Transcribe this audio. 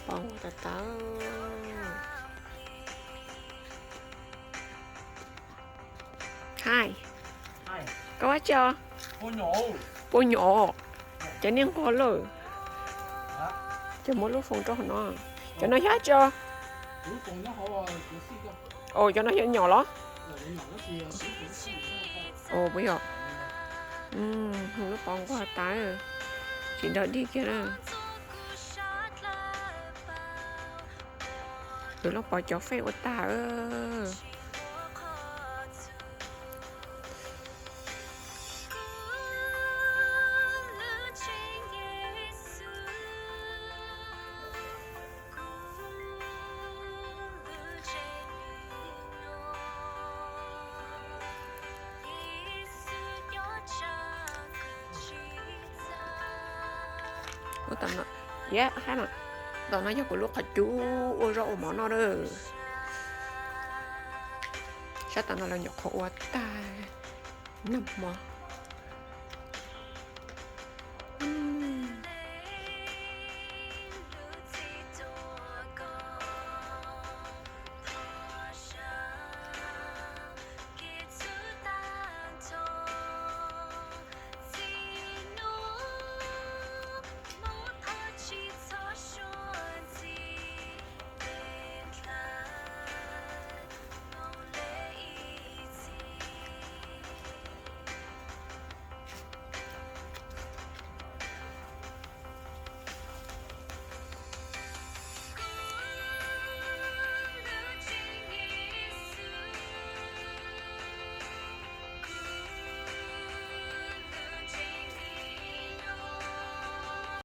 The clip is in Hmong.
Pom tas tas. Hai, koj ua dab tsi os? Pua nyom. Cov niag nquag lawm. Cov muab lub foos rau hauv no. Cov no yog dab tsi os? Os, cov no yog nyom los? Os, puas yog? Lub pov nquag tas, tsis nrog dig kiag na. Kuv los pom cov fej ua tag. Ua tam no, yam hais mas, tam no yog kuv lub qhov cub ua zaub ua mov noj lawm. Sab tam no lawv nyuam qhuav ua tag nag hmo.